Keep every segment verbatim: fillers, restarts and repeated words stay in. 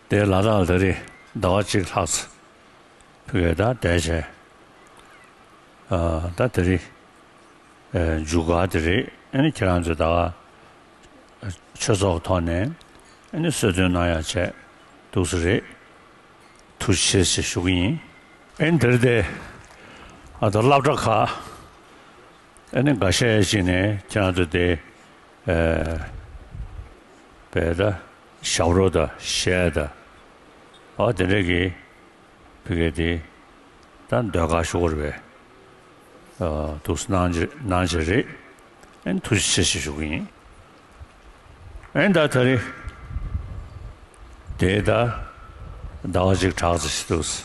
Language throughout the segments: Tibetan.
དེ་ལ་དྭགས་ལ་དེ་རིང་ཟླ་བ་གཅིག་ལྷག་ཙམ་ཕ་གིར་ད་བསྡད་བྱས། ཨ། ད་དེ་རིང་ཨ་མཇུག་སྒར་དེ་རེད། ཨ་ནི་ཁྱེད་རང་ཚོས་ད་ག་ཆོས་ཚོགས་ཐོག་ནས་ཨ་ནི་གསོལ་སྟོན་གནང་ཡག་བྱས་འདུག་སེ་རེད། ཐུགས་རྗེ་ཆེ་ཞུ་གི་ཡིན། ཨ་ནི་དེ་རིང་དེ་ཨ་ད་སློབ་གྲྭ་ཁག་ཨ་ནི་འགའ་ཤས་ཤིག་ནས་ཁྱེད་རང་ཚོ་དེ་ཨ་བས་ད་ཞབས་བྲོ་དང་གཞས་དང་ཨ་དེ་འདྲ་གི་ཕ་གི་དེ་ད་ཟློས་གར་ཞུ་དགོས་རེད་པས། ཨ་འདུག་སེ་གནང་བྱས་གནང་བྱས་རེད། ཨ་ནི་ཐུགས་རྗེ་ཆེ་ཞེས་ཞུ་གི་ཡིན། ཨ་ནི་ད་དེ་རིང་དེ་ད་ཟླ་བ་གཅིག་གྲགས་ཙམ་ཞིག་འདུག་སེ།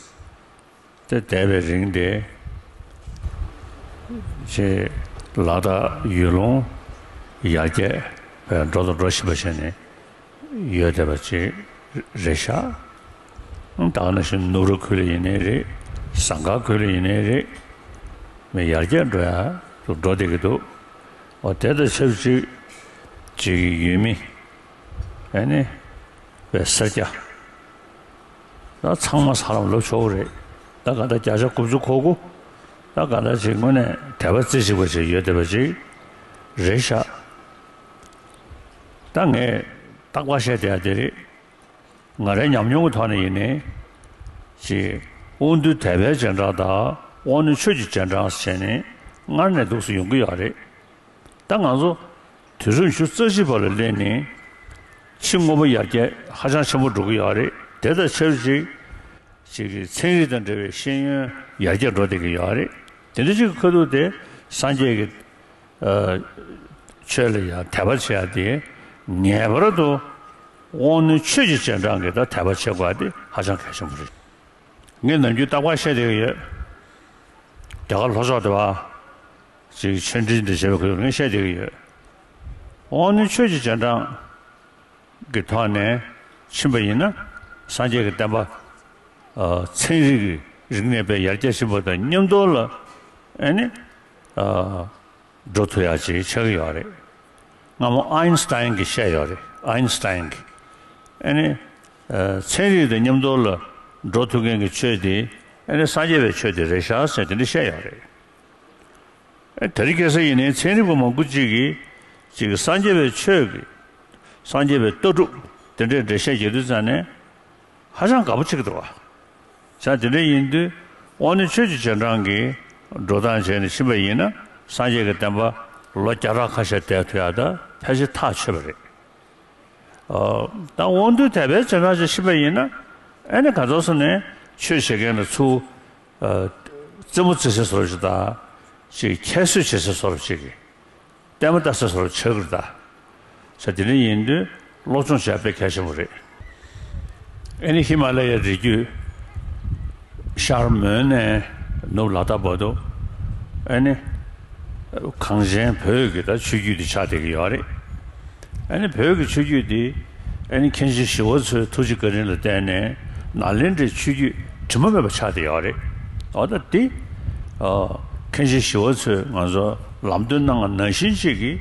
དེ་འདས་པའི་རིང་དེ་ཅིག་ལ་དྭགས་ཡུལ་ལུང་ཡར་རྒྱས་འགྲོ་དང་འགྲོ་བཞིན་པ་བྱས་ནས་ཡོད་བསྡད་པ་ཅིག་རེད་ཤག་ད་ག་ནང་བཞིན་ནུབ་ར་ཁུལ་ལ་ཡིན་ནའི་རེད། ཟངས་དཀར་ཁུལ་ལ་ཡིན་ནའི་རེད། མི་ཡར་རྒྱས་འགྲོ་ཡ་འགྲོ་བསྡད་ཀྱི་འདུག་འོ་དེ་དང་ཆབས་ཅིག་ཅིག་ཡུལ་མི་ཨ་ནི་བའི་སེར་སྐྱ་ད་ཚང་མ་ཧ་ལམ་ལབ་ཆོག་གི་རེད། ད་ག་ད་བརྒྱ་ཆ་དགུ་བཅུ་གོ་དགུ་ད་ག་ད་ཅིག་དངོས་གནས་དད་པ་རྩེ་གཅིག་པ་ཅིག་ཡོད་བསྡད་པ་ཅིག་རེད་ཤག་ད་ངས་རྟག་པར་བཤད་བསྡད་ཡ་དེ་རེད། ང་རའི་ཉམས་མྱོང་གི་ཐོག་ནས་ཡིན་ནའི་ཅིག་དབང་འདུས་དད་པའི་རྗེས་འབྲང་དང་དབང་རྣོན་ཆོས་ཀྱི་རྗེས་འབྲང་ཟེར་ནས་སྔར་ནས་འདུག་སེ་ཡོང་གི་ཡོད་རེད། ད་ང་ཚོ་དུས་རབས་ཉི་ཤུ་རྩ་གཅིག་པ་ལ་སླེབས་ནས་ཕྱི་དངོས་པོ་ཡར་རྒྱས་ཧ་ཅང་ཆེན་པོ་འགྲོ་གི་ཡོད་རེད། དེ་དང་ཆབས་ཅིག་ཅིག་གི་ཚན་རིག་དང་འབྲེལ་བའི་ཤེས་ཡོན་ཡར་རྒྱས་འགྲོ་བསྡད་ཀྱི་ཡོད་རེད། དེ་འདྲ་ཅིག་གི་ཁ་ཐུག་དེ་སངས་རྒྱས་ཀྱི་ཨ་ཆོས་ལ་ཡང་དད་པ་བྱེད་ཡ་དེ་ངེས་པར་དུ་དབང་རྣོན་ཆོས་ཀྱི་རྗེས་འབྲང་གི་ད་དད་པ་བྱེད་དགོས་ཡ་དེ་ཧ་ཅང་གལ་ཆེན་པོ་རེད། ངས་ནམ་རྒྱུན་རྟག་པར་བཤད་བསྡད་ཀྱི་ཡོད། རྒྱ་གར་ལྷོ་ཕྱོགས་དེ་བ་ཅིག་ཆོས་འབྲེལ་འདི་བྱེད་པའི་ཁུལ་ངས་བཤད་བསྡད་ཀྱི་ཡོད། དབང་རྣོན་ཆོས་ཀྱི་རྗེས་འབྲང་གི་ཐོག་ནས་ཕྱིན་པ་ཡིན་ན་སངས་རྒྱས་ཀྱི་བསྟན་པ་ཨ་ཚན་རིག་གི་རིག་གནས་དཔེ་ཡར་རྒྱས་ཕྱིན་པ་དང་མཉམ་དུ་ལ་ཨ་ནི་ཨ་འགྲོ་ཐུབ་ཡག་ཅིག་ཆགས་ཀྱི་ཡོད་རེད། སྔ་མོ་ཨའིན་སི་ཏཱིན་གྱིས་བཤད་ཡོད་རེད། ཨའིན་སི་ཏཱིན་གྱིས་ཨ་ནི་ཨ་ཚན་རིག་དང་མཉམ་དུ་ལ་འགྲོ་ཐུབ་མཁན་གྱི་ཆོས་དེ་ཨ་ནི་སངས་རྒྱས་པའི་ཆོས་དེ་རེད་ཤག་ཟེར་དེ་འདྲ་བཤད་ཡོད་རེད། ཨ་དེ་རིང་ཁ་སང་ཡིན་ནའི་ཚན་རིག་པ་མང་པོ་ཅིག་གིས་ཅིག་གིས་སངས་རྒྱས་པའི་ཆོས་ཀྱི་སངས་རྒྱས་པའི་ལྟ་གྲུབ་དེ་འདྲའི་འགྲེལ་བཤད་བརྒྱབ་དུས་ཙང་ནས་ཧ་ཅང་དགའ་པོ་བྱེད་ཀྱི་འདུག་བ། བྱས་དེ་འདྲ་ཡིན་དུས་དབང་རྣོན་ཆོས་ཀྱི་རྗེས་འབྲང་གི་འགྲོ་སྟངས་བྱས་ནས་ཕྱིན་པ་ཡིན་ན་སངས་རྒྱས་ཀྱི་བསྟན་པ་ལོ་བརྒྱ་ཕྲག་ཁ་ཤས་བསྡད་ཐུབ་ཡག་ད་ཕལ་ཆེར་ཐག་ཆོད་པ་རེད། ཨ་ད་དབང་རྣོན་དད་པའི་རྗེས་འབྲང་ཅིག་ཕྱིན་པ་ཡིན་ན་ཨ་ནི་ག་ཚོད་སོང་ནས་ཆོས་བྱེད་མཁན་ལ་ཚུར་ཨ་རྩེད་མོ་རྩེ་སའི་བཟོ་འདྲ་ཅིག་དང་ཅིག་ཁྱད་གསོད་བྱེད་སའི་བཟོ་འདྲ་ཅིག་གི་ལྟད་མོ་ལྟ་སའི་བཟོ་འདྲ་ཆགས་ཀྱི་རེད་ད། ས་དེ་འདྲ་ཡིན་དུས་སློབ་སྦྱོང་བྱ་དཔེ་གལ་ཆེན་པོ་རེད། ཨ་ནི་ཧི་མ་ལ་ཡའི་རི་རྒྱུད་ཤར་མོན་ནས་ནུབ་ལ་དྭགས་བར་དུ་ཨ་ནི་གངས་ཅན་བོད་ཀྱི་ད་ཆོས་བརྒྱུད་དེ་ཆགས་བསྡད་ཀྱི་ཡོད་རེད། ཨ་ནི་བོད་ཀྱི་ཆོས་བརྒྱུད་དེ་ཨ་ནི་མཁན་ཆེན་ཞི་བ་འཚོའི་ཐུགས་རྗེ་བཀའ་དྲིན་ལ་བརྟེན་ནས་ནཱ་ལེནྡྲའི་ཆོས་བརྒྱུད་དྲི་མ་མེད་པ་ཆགས་བསྡད་ཡོད་རེད། འོ་ད་དེ་ཨ་མཁན་ཆེན་ཞི་བ་འཚོས་ང་ཚོ་ལམ་སྟོན་གནང་བ་ནང་བཞིན་ཅིག་གི་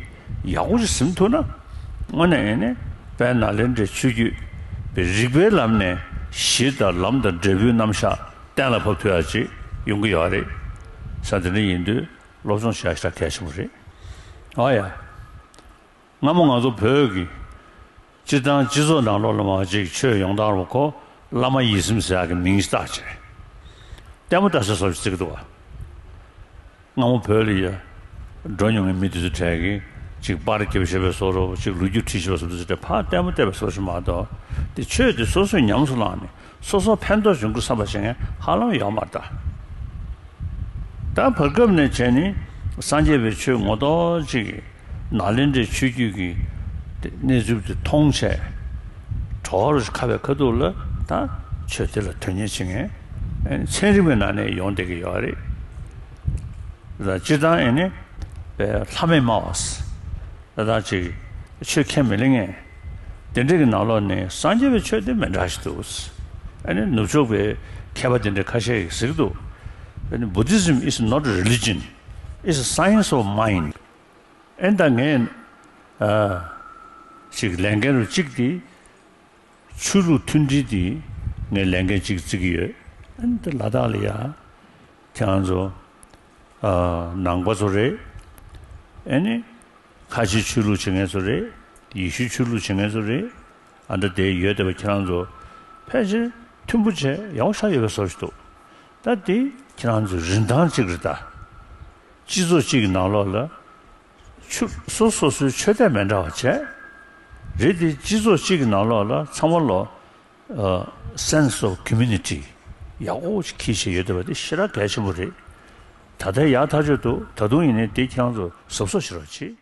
ཡག་པོ་ཞིག་ཟིན་ཐུབ་ན་དངོས་གནས་ཡིན་ནའི་དཔལ་ནཱ་ལེནྡྲའི་ཆོས་བརྒྱུད་པའི་རིག་པའི་ལམ་ནས་གཞི་དང་ལམ་དང་འབྲས་བུའི་རྣམ་གཞག་གཏན་ལ་ཕབ་ཐུབ་ཡག་ཅིག་ཡོང་གི་ཡོད་རེད། ས་དེ་འདྲ་ཡིན་དུས་སློབ་སྦྱོང་བྱ་ཞེ་དྲག་གལ་ཆེན་པོ་རེད། ཨ་ཡ། སྔ་མོ་ང་ཚོ་བོད་ཀྱི་སྤྱིར་བཏང་སྤྱི་ཚོགས་ནང་ལོགས་ལ་མ་ཅིག་ཆོས་ཡོང་སྟངས་རུ་ཁོ་བླ་མ་ཡིད་བཞིན་ཟེར་ཡག་གི་མིང་ཞིག་བཏགས་བྱས། ལྟད་མོ་ལྟ་སའི་བཟོ་འདྲ་བརྩི་གི་འདུག་བ། སྔ་མོ་བོད་ལ་ཡ་འགྲོ་མྱོང་བའི་མི་དེ་ཚོ་གྲས་ཀྱིས་ཅིག་པར་རྒྱབ་བཞག་པའི་བཟོ་འདྲ་ཅིག་ལོ་རྒྱུས་བྲིས་བཞག་པའི་བཟོ་འདྲ་ཚོ་དེ་ཕར་ལྟད་མོ་བལྟས་པའི་བཟོ་འདྲ་ཞིག་མ་གཏོགས་དེ་ཆོས་དེ་སོ་སོས་ཉམས་སུ་བླངས་ནས་སོ་སོར་ཕན་ཐོགས་འབྱུང་གི་བསམ་པ་བྱེད་མཁན་ཧ་ལམ་ཡོད་མ་རེད་ད། ད་བར་སྐབས་ནས་བྱས་ནས་སངས་རྒྱས་པའི་ཆོས་ངོ་ཐོག་ཅིག་གི་ནཱ་ལེནྡྲའི་ཆོས་བརྒྱུད་ཀྱི་གནས་ཚུལ་དེ་མཐོང་བྱས་གྲོགས་རུ་ཁ་བའི་ཁ་ཐུག་ལ་ད་ཆོས་དེ་ལ་དོན་གཉེར་བྱེད་མཁན་ཚན་རིག་པའི་ནང་ནས་ཡོང་བསྡད་ཀྱི་ཡོད་རེད། ད་སྤྱིར་བཏང་ཨེ་ནི་ལྷ་མི་སྨྲ་བ། ད་ལྟ་ཅིག་ཆོས་ཁས་མི་ལེན་མཁན། དེ་འདྲ་གི་ནང་ལོགས་ནས་སངས་རྒྱས་པའི་ཆོས་དེ་མི་འདྲ་ཞིག་འདུག་ཨ་ནི་ནུབ་ཕྱོགས་པའི་མཁས་པ་དེ་འདྲ་ཁ་ཤས་ཀྱིས་ཟེར་གྱི་འདུག་ཨ་ནི་Buddhism is not religion, it's a science of mind. ཨེ་ད་ངས་ཨ་ཅིག་ལས་འགན་རུ་གཅིག་དེ། ཆོས་ལུགས་མཐུན་སྒྲིལ་འདི་ངས་ལས་འགན་ཅིག་བརྩི་གི་ཡོད། ཨ་ནི་འདི་ལ་དྭགས་ལ་ཡ་ཁྱེད་རང་ཚོ་ཨ་ནང་པ་ཚོ་རེད། ཨ་ནི་ཁ་ཆེ་ཆོས་ལུགས་བྱེད་མཁན་ཚོ་རེད། ཡེ་ཤུ་ཆོས་ལུགས་བྱེད་མཁན་ཚོ་རེད། ཨ་འདྲ་དེ་ཡོད་བསྡད་པ་ཁྱེད་རང་ཚོ་ཕལ་ཆེར་མཐུན་པོ་བྱས་ཡག་པོ་ཆགས་ཡོད་པའི་བཟོ་ཞིག་འདུག་ད་འདི་ཁྱེད་རང་ཚོའི་རིན་ཐང་གཅིག་རེད་ད། སྤྱི་ཚོགས་གཅིག་གི་ནང་ལོགས་ལ་ཆོས་སོ་སོ་སོའི་ཆོས་དད་མི་འདྲ་བ་བྱས། རེད་དེ་སྤྱི་ཚོགས་གཅིག་གི་ནང་ལོགས་ལ་ཚང་མ་ལོ་ཨ་sense of community ཡག་པོ་ཞིག་འཁྱེར་བཞིན་ཡོད་བསྡད་པ་དེ་ཞེ་དྲག་གལ་ཆེན་པོ་རེད། ད་ལྟའི་ཡག་ཐག་ཆོད་འདུག་ད་དུང་ཡིན་ནའི་དེ་ཁྱེད་རང་ཚོ་གཟབ་གཟབ་བྱེད་རོགས་གྱིས།